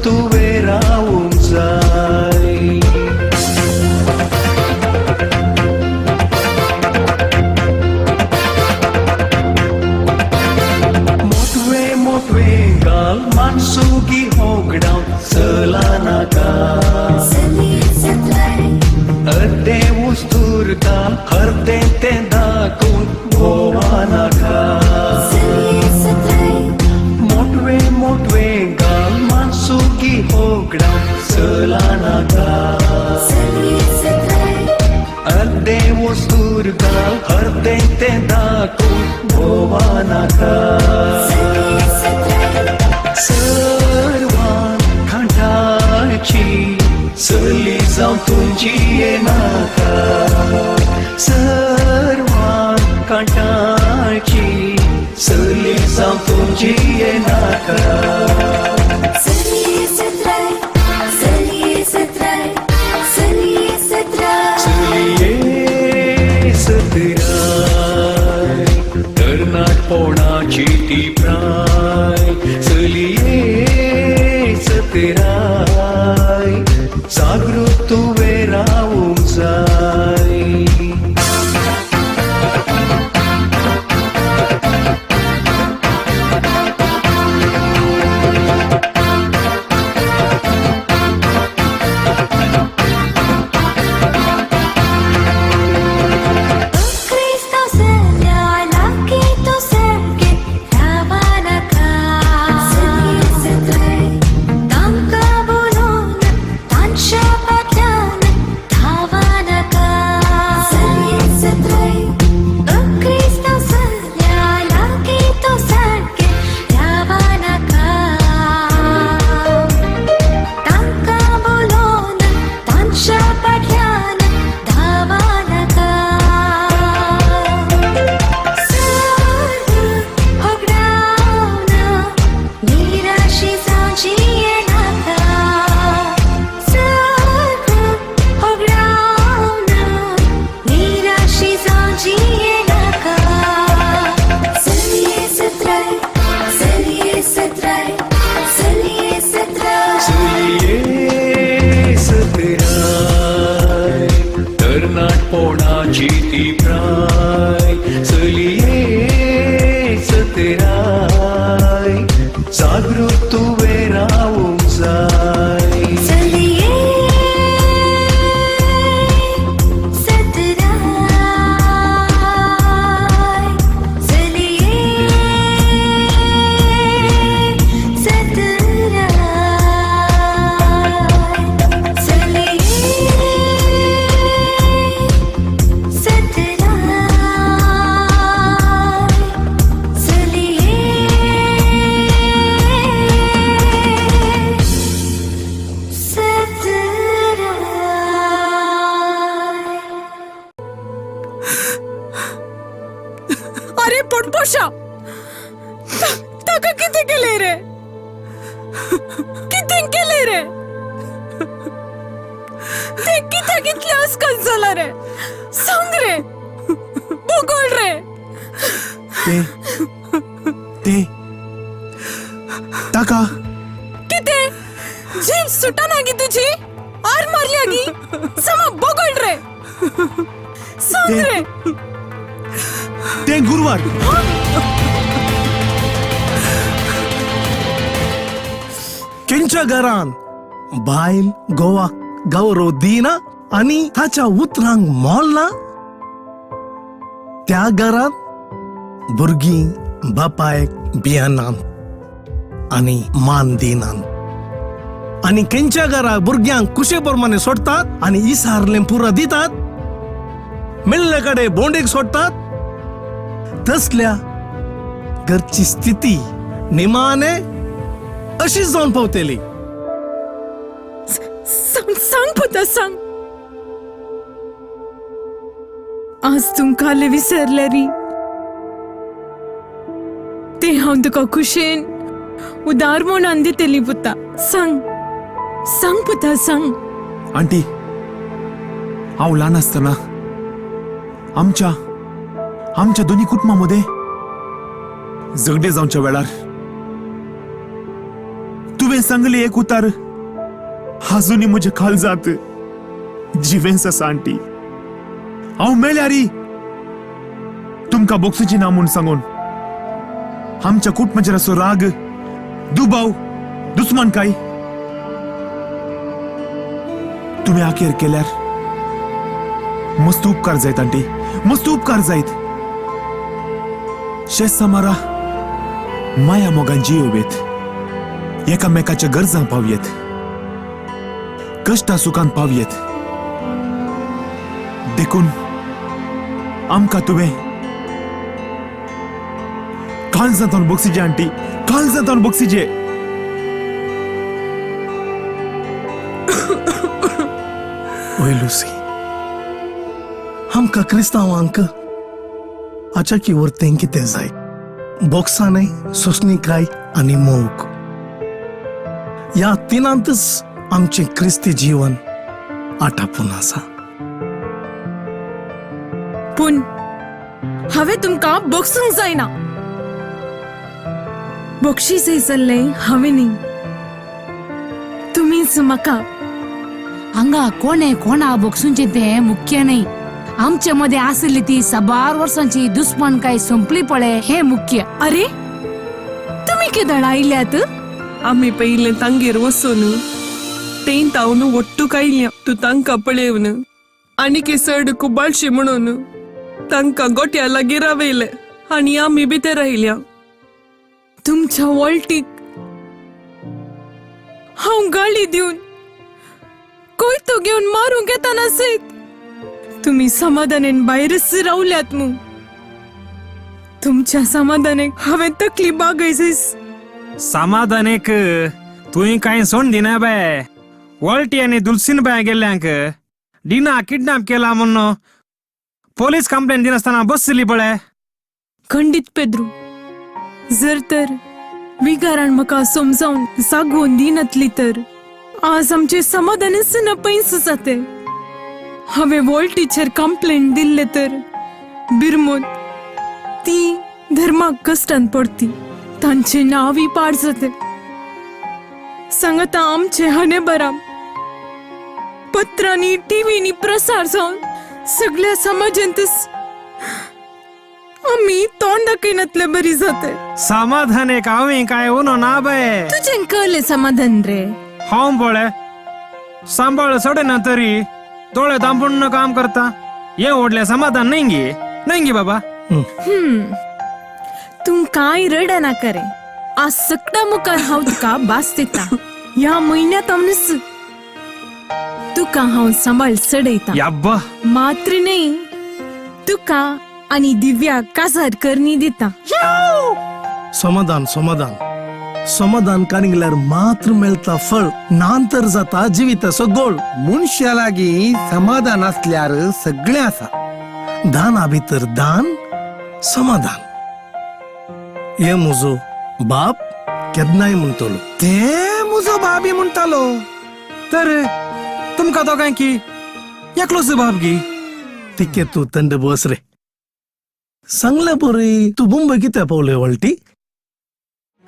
जागृत तुवें रावूंक जाय. मोटवे मोटवे गाल मानसुगी होगडावन चला नाका. अर्दे उस्तूर काल अर्दे तें दाखोवन भोवा नाका. मोटवे मोटवे गाल मानसुगी होगडावन चला नाका. अर्दे वस्तूर गाल अर्दे तें दाखोवन भोवा नाका. सर्वान खांटाची चली जावं तुजी येनाका. सर्वान कांटाची चली जावं तुजी येनाका. चलये सतराय तरणाटपणाची ती प्राय. चलये सतराय जागृत तुवें रावूंक जाय. चलये सतराय तरणाटपणाची ती प्राय. चलये सतराय जागृत तुवें रावूंक जाय. अरे पोटपोशा, ताका कितें केलें रे? कितें केलें रे? ते कित्याक इतलें अस्कत जाला रे? सांग रे, भोगोल रे. ते ते ताका कितें जीभ सुटना गी तुजी? आर मारल्या गी? समा बोगळ रे, सांग रे. ते गुरवार. केंच्या घरान बायल गोवाक गौरव दिना आनी ताच्या उतरांक मोल ना, त्या घरांत भुरगीं बापायक भियेनात आनी मान दिनात. आनी खंयच्या घरा भुरग्यांक कुशे प्रमाणे सोडटात आनी इसारलें पुरा दितात, मेल्ले कडेन बोंडेक सोडटात, तसल्या घरची स्थिती निमाने अशीच जावन पावतली. सांग सांग पुता, सांग. आज तुमकां विसरले री ते हांव तुका खुशेन उदार म्हणून दितली पुता. सांग सांग पुता, सांग. आंटी, हांव ल्हान आसतना आमच्या आमच्या दोनी कुटुंबा मदें झगडे जावच्या वेळार तुवें तुवें सांगली एक उतार आजुनी म्हज्या काळजांत जिवेंस आसा आंटी. हांव मेल्यारी तुमकां बोगसुची ना म्हूण सांगून आमच्या कुटुंबाचेर असो राग, दुबाव, दुस्मानकाय तुमी आखेर केल्यार मस्त उपकार जायत आंटी, मस्त उपकार जायत. शेत समारा माया मोगान जियोवेत, एकामेकाच्या गरजां पावयेत, कश्टा सुखान पावयेत. देखून आमकां तुवें काळजांतून बक्षिजे आंटी, काळजांतून बक्षिजे. ओय लुसी, आमकां क्रिस्तांवांक आचाकी वरतें कितें जाय? बोक्साणें, सोंसणीकाय आनी मोग, ह्या तिनांतच आमचें क्रिस्ती जीवन आटापून आसा. पूण हांवें तुमकां बक्षूंक जायना. बक्षीस जाल्लें हांवें न्ही, तुमीच म्हाका. हांगा कोणे कोणा बक्षूंचें तें मुख्य न्ही, आमचे मदें आशिल्ली ती साबार वर्सांची दुस्मानकाय सोंपली पळय हें मुख्य. अरे तुमी केदळ आयल्यात? आमी पयलें तांगेर वचून तें तावन ಒಟ್ಟು ಕೈಲ್ಯ तूं तांकां पळेवन आनीक चड कुबाळशी म्हणून तांकां गोट्या लागीं रावयले आनी आमी भितर आयल्या. तुमच्या वॉल्टीक हांव गाळी दिवन कोयतो घेवन मारूंक येताना सयत तुमी समाधानेन भायरच रावल्यात मू. तुमच्या समाधानेक हांवें तकली बागय जायस. समाधानेक तुवें कांय सोण दिना बे. वॉल्टी आनी दुलसीन बाय गेल्ल्यांक डिना किडनॅप केला म्हणून पोलीस कंप्लेंट दिनासतना बसली पळय. खंडीत पेद्रू, जर तर विगारान म्हाका समजावन जागोवन दिनातली तर आज आमचे समाधानच ना पयस जाते. हांवें वॉल्टीचेर कंप्लेंट दिल्ले तर बिरमोत ती धर्माक कश्टान पडती, तांचे नांवय पाड जाते. सांगता आमचे हने बराम पत्रांनी टीव्हीनी प्रसार जावन सगळ्या समाजांतच आमी तोंड दाखयनातले बरी जाते. समाधानेक हांवें कांय उनो ना बे. तुजें कळ्ळें समाधान रे? हांव पळय सांबाळ सोडना तरी दोळे दांपून काम करता. हे व्हडलें समाधान न्ही गे, न्ही गे बाबा? तूं कांय रडना रे. आज सगळ्या मुखार हांव तुका भास दिता. ह्या म्हयन्यांत हांव तुका हांव सांबाळ चडयता. याब्बा. मात्र न्ही, तुका आनी दिव्या काजार करणी दिता. समाधान समाधान समाधान कानिंगल्यार मात्र मेळटा फळ, नांतर जाता जिविताचो गोळ. मनशा लागीं समाधान आसल्यार सगळें आसा. दाना भितर दान समाधान, हे म्हजो बाप केन्नाय म्हणटलो. ते म्हजो बाबी म्हणटालो. तर तुमकां दोगांयकी एकलोच बाब गी? तिके तूं थंड बस रे. सांगल्या बरी, तूं मुंबय कित्याक पावले वळटी?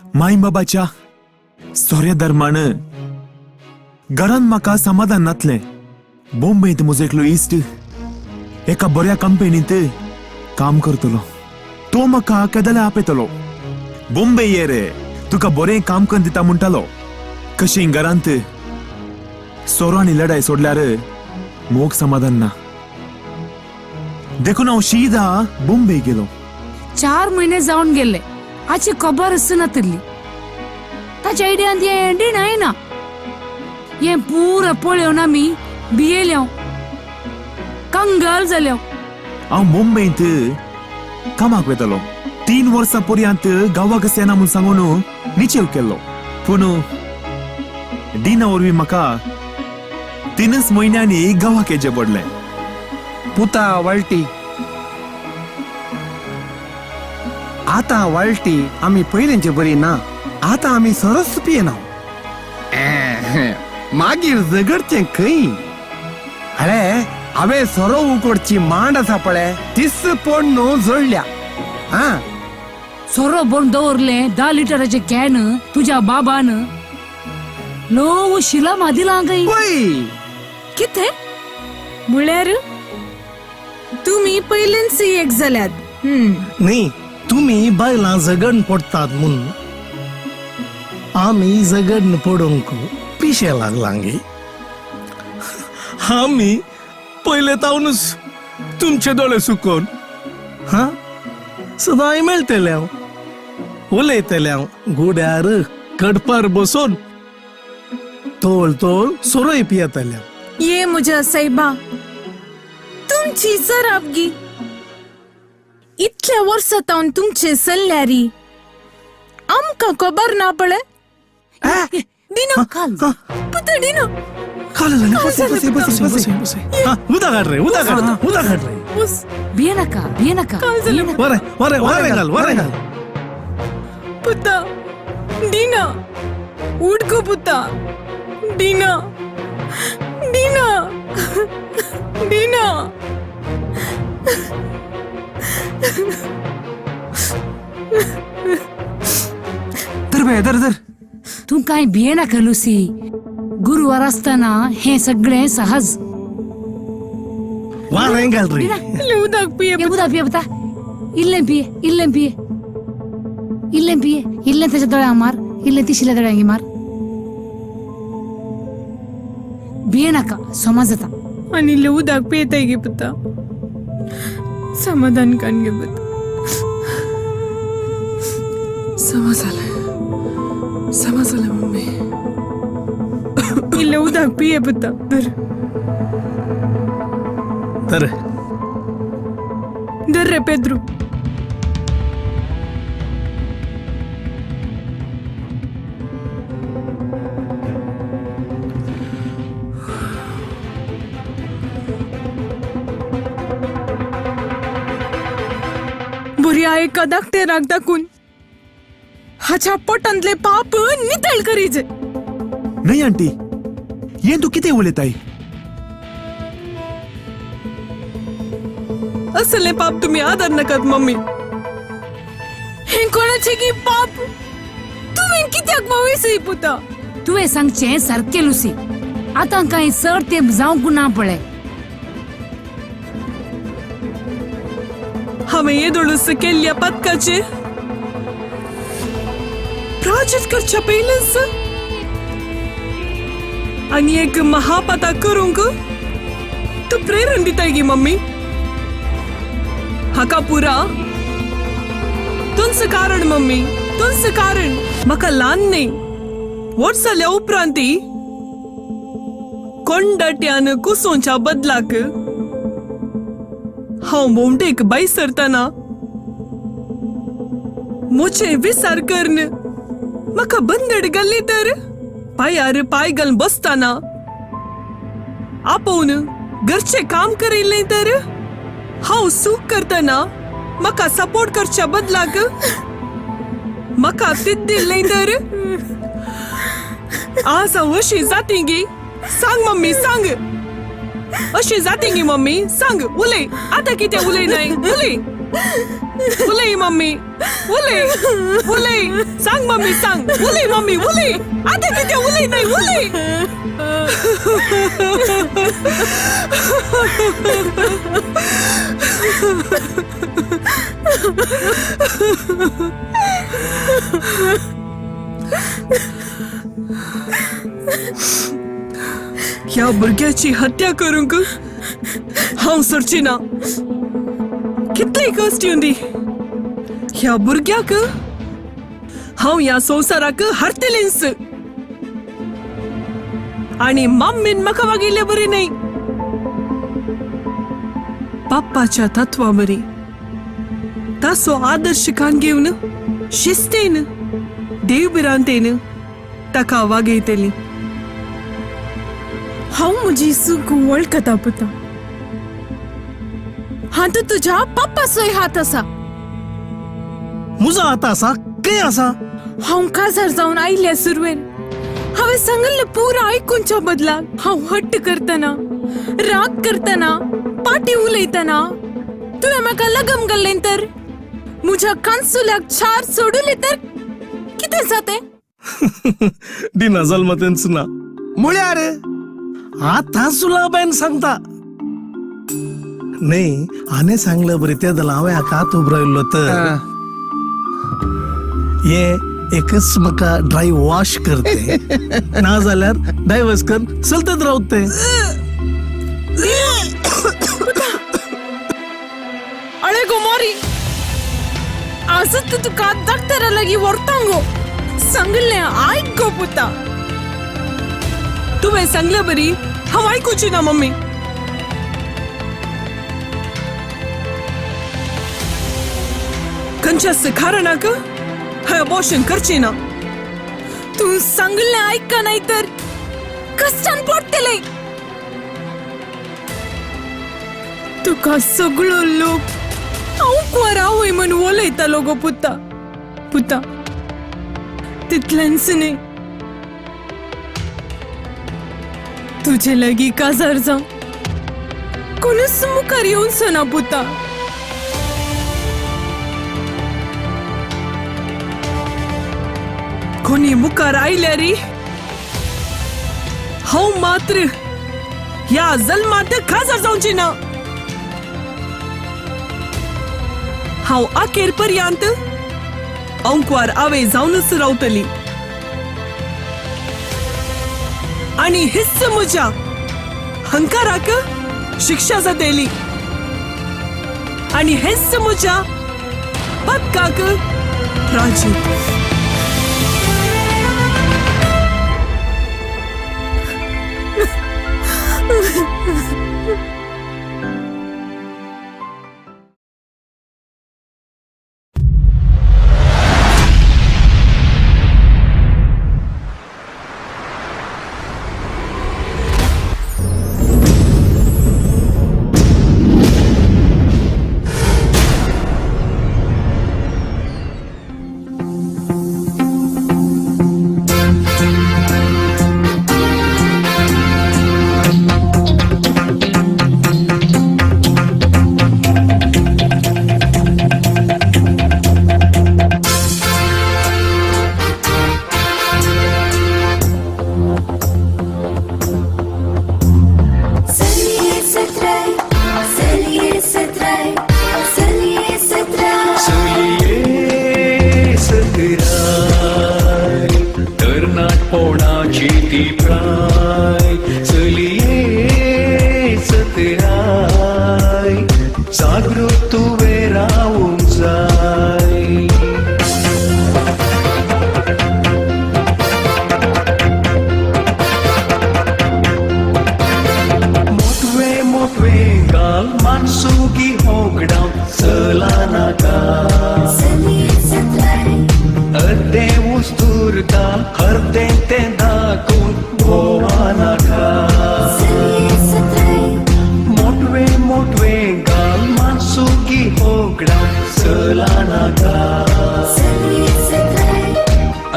माय बाबाच्या सोऱ्या धर्मान घरान म्हाका समाधान नातलें. बोंबयत म्हजो एकलो इश्ट एका बऱ्या कंपनींत काम करतलो. तो म्हाका केदले आपयतलो, बोंबय ये रे, तुका बरें काम करून दिता म्हणटालो. कशी घरांत सोरो आनी लढाय सोडल्यार मोग समाधान ना. देखून हांव शीदा बोंबय गेलो. 4 म्हयने जावन गेले, हाची खबर नातिल्ली. ताच्या आयडियांत हें डीण येना. हें पुरो पळोवन आमी भियेल्या, कंगाल जाल्या. हांव मुंबयंत कामाक वेतालो. 3 वर्सां पर्यंत गांवाक येना म्हूण सांगून निचेव केल्लो. पूण डिना वरवीं म्हाका 3 म्हयन्यांनी गांवाक येचें पडलें. पुता वळटी, आतां वळटी आमी पयलींचे बरी ना. आतां आमी सोरोच पियेना. मागीर झगडचें खंय? अरे हांवें सोरो उकडची मांड आसा पळय, तीस पोड न्हू जोडल्या. आं सोरो भरून दवरलें 10 लिटराचें can तुज्या बाबान. लोव शिला मादिला गई. पळय. कितें म्हळ्यार तुमी पयलेंच एक जाल्यात. न्ही, तुमी बायलां झगड पडटात म्हूण आमी झगड पडूंक पिशें लागलां गे. आमी पयले तावनूच तुमचे दोळे सुकोवन हा सदांय मेळटले हांव, उलयतले हांव गुड्यार कडपार बसून तोल तोल सोरोय पियेतले हांव. ये म्हज्या सायबा, तुमची जराबगी इतल्या वर्सां तावन तुमचे सल्ल्यारी आमकां खबर ना पळय. डिनो पुता, डिनो. काल जालें. बसे बसे बसे बसे बसे. हा, उदक हाड रे, उदक हाड, उदक हाड रे. बस. भियेनाका, भियेनाका. काल जालें. वरे वरे वरे घाल, वरे घाल. पुता डिना, उठ गो पुता. डिना, डिना, डिना. धर बे, धर धर. तूं कांय भियेनाका लुसी, गुरवार आसतना हें सगळें सहज. वारें घाल रे. इल्लें उदक पिये. हे उदक पिये पुता, इल्लें पिये, इल्लें पिये, इल्लें पिये. इल्लें ताच्या दोळ्यांक मार, इल्लें तिशिल्या दोळ्यांक मार. भियेनाका, सोमा जाता. आनी इल्लें उदक पियेताय गे पुता, समाधान कान गे पुता. समा जालें, समा जालें मम्मी. इल्लें उदक पिये पुता, धर. तर. धर रे पेद्रू. बऱ्या एका धाकटेराक दाखून हाच्या पोटांतले पाप नितळ करीजे. न्हय आंटी, हें तूं कितें उलयताय? असले पाप तुमी आदर नाकात मम्मी. हें कोणाचें गी पाप तुवें कित्याक बावयसय पुता? तुवें सांगचें सारकें लुसी, आतां कांय चड तेंप जावंक ना पळय. हांवें येदोळूस केल्ल्या पातकाचेर प्राचित करच्या पयलींच आनी एक महापाता करूंक तूं प्रेरण दिताय गी मम्मी. हाका पुरा तुमचं कारण मम्मी, तुमचं कारण. म्हाका ल्हान न्ही, व्हड जाल्या उपरांत कोंडट्यान कुसोवच्या बदलाक हांव भोंवडेक भायर सरतना म्हजें विचार करन म्हाका बंदड घाल्ली तर पांयार पांय घालून बसतना आपोवन घरचें काम करयलें तर हांव सूख करतना म्हाका सपोर्ट करच्या बदलाक म्हाका दिल्लें तर आज हांव अशी जाती गी? सांग मम्मी, सांग, अशी जाती गी मम्मी? सांग, उलय. आतां कितें उलय नाय? उलय, उलय मम्मी, उलय, उलय. सांग मम्मी, सांग, उलय मम्मी, उलय. आतां कितें उलय नाय? उलय. ह्या भुरग्याची हत्या करूंक हांव सोडची ना. कितली कश्ट येवंदी, ह्या भुरग्याक हांव ह्या संवसाराक हाडटलेंच. आनी मम्मीन म्हाका वागयल्ले बरी न्हय, बाप्पाच्या तत्वा बरी ताचो आदर्श कान घेवन शिस्तेन देवभिरांतेन ताका वागयतली. हांव म्हजी चूक वळखता पुता, हातूंत तुज्या पप्पाचोय हात आसा. म्हजो हात आसा खंय आसा? हांव काजार जावन आयल्या सुरवेर हांवें सांगिल्लें पुरा आयकुच्या बदलाक हांव हट्ट करतना, राग करतना, पाटी उलयतना तुवें म्हाका लगम घाल्लें तर म्हज्या कानसुल्याक चार सोडुले तर कितें जातें? डिना जल्मतेंच ना. म्हळ्यार आतां सुलाबायन सांगता न्ही. हाणें सांगलं बरी ते जाल्यार हांवें हाका हात उबरायल्लो तर हे एकच म्हाका ड्राय वॉश करते ना जाल्यार डायवर्स कर चलतच रावत ते. अळे गो मोरी, आजच तुका डॉक्टरा लागीं व्हरता गो. सांगिल्लें आयक गो पुता. तुवें सांगल्या बरी हांव आयकुची ना मम्मी. खंयच्याच कारणाक हें अबॉर्शन करची ना. तूं सांगिल्लें आयका नाही तर कश्टान पडटलें तुका. सगळो लोक हांव कुंवर आवय म्हूण उलयतालो गो पुता. पुता, तितलेंच न्ही, तुजे लागीं काजार जावं कोणूच मुखार येवचो ना पुता. कोणी मुखार आयल्यार हांव मात्र ह्या जल्मात खाजार जावची ना. हांव अखेर पर्यंत अंकवार आवे जावनच रावतली आणि हिच म्हज्या हंकाराक शिक्षा जातली आणि हेच म्हज्या पक्काक प्राचीत. चलये सतराय तरणाटपणाची ती प्राय. चलये सतराय जागृत तुवें रावूंक जाय. मोटवे मोटवे गाल मानसुगी होगडाव चला नाका. अर्दें उस्तूर गाल अर्दें तें दाखोवन भोवा नाका. मोटवे मोटवे गाल मानसुगी होगडाव चला नाका.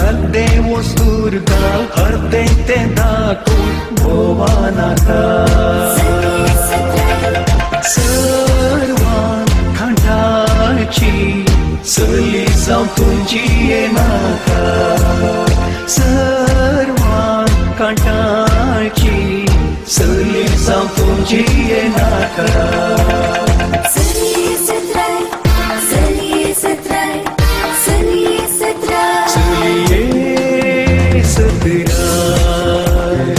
अर्दें उस्तूर गाल अर्दें तें दाखोवन भोवा नाका. सर्वान खांडाची चली जावं तुजी येनाका. सर्वान कांटाची चली जावं तुजी येनाका. चलये सतराय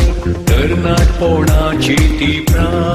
तरणाटपणाची ती प्राय.